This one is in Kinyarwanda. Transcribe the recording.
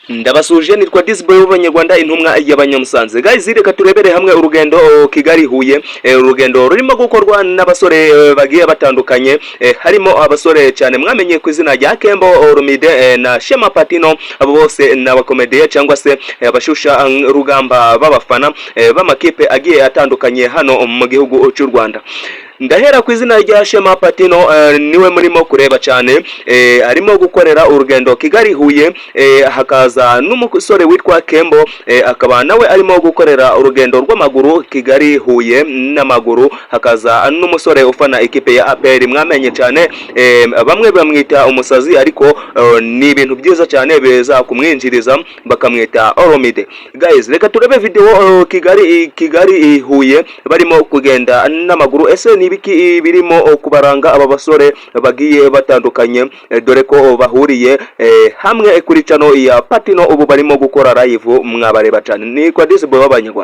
Ndabasuje, nitwa Disboy w'Abanyarwanda, intumwa y'Abanyamusanze. Guys, reka turebere hamwe urugendo Kigali Huye, urugendo rurimo gukorwa n'abasore bagiye batandukanye, harimo abasore cyane mwamenye ku izina rya Kembo Olomide na Shema Patino. Abo bose ni abakomediye cyangwa se abashusha rugamba b'abafana b'amakipe agiye atandukanye hano mu gihugu cy'u Rwanda. Ndahera ku izina rya Shema Patino, niwe murimo kureba cyane, arimo gukorera urugendo Kigali Huye, hakaza n'umusore witwa Kembo, akaba nawe arimo gukorera urugendo rw'amaguru Kigali Huye n'amaguru, hakaza n'umusore ufana ikipe ya APR mwamenye cyane, bamwe bamwita umusazi, ariko ni ibintu byiza cyane biza kumwinjiriza, bakamwita Olomide. Guys, reka turebe video Kigali Huye barimo kugenda n'amaguru. Ese ni ibiki birimo kubaranga aba basore bagiye batandukanye, dore ko bahuriye hamwe kuri channel ya Patino, ubu barimo gukora live, mwabareba cyane. Ni kwa Disboy w'Abanyarwanda.